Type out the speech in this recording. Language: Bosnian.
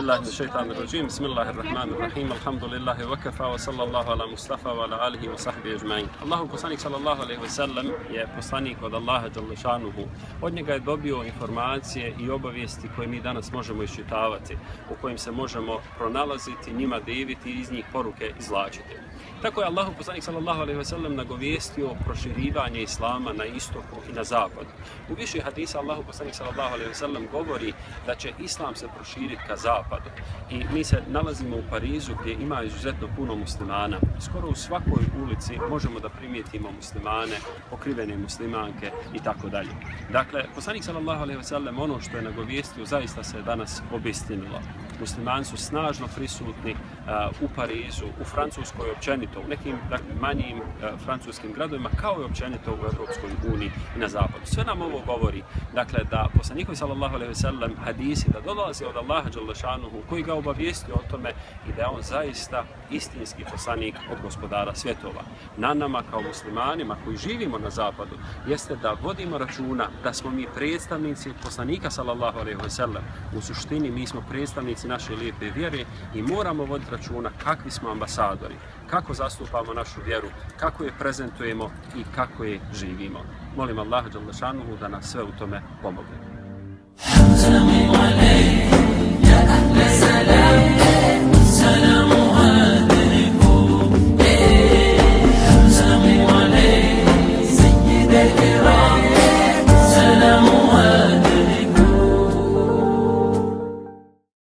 billahi minash shaitanir rajim. Bismillahirrahmanirrahim. Alhamdulillahi wa kafa wa sallallahu ala Mustafa wa ala alihi wa sahbihi ajma'in. Allahu poslanik sallallahu alejhi ve sellem je poslanik od Allaha dželle šanuhu. Od njega je dobio informacije i obavijesti koje mi danas možemo iščitavati, u kojim se možemo pronalaziti, njima diviti i iz njih poruke izvlačiti. Tako je Allahu poslanik sallallahu alejhi ve sellem nagovijestio proširivanje islama na istoku i na zapadu. U više hadisa Allahu poslanik sallallahu alejhi ve sellem govori da će islam se proširiti ka zapadu. I mi se nalazimo u Parizu gdje ima izuzetno puno muslimana. Skoro u svakoj ulici možemo da primijetimo muslimane, pokrivene muslimanke i tako dalje. Dakle, poslanik sallallahu alejhi ve sellem ono što je nagovijestio zaista se danas obistinilo. Muslimani su snažno prisutni u Parizu, u Francuskoj općenito, u nekim manjim francuskim gradovima, kao i općenito u Europskoj uniji i na zapadu. Sve nam ovo govori, dakle, da poslanikovi sallallahu alejhi ve sellem hadisi da dolaze od Allaha dželle šanuhu, koji ga obavijestio o tome i da je on zaista istinski poslanik od gospodara svjetova. Na nama kao muslimanima koji živimo na zapadu jeste da vodimo računa da smo mi predstavnici poslanika sallallahu alejhi ve sellem. U suštini mi smo predstavnici naše lijepe vjere i moramo voditi računa kakvi smo ambasadori, kako zastupamo našu vjeru, kako je prezentujemo i kako je živimo. Molim Allaha dželle šanuhu da nas sve u tome pomogne.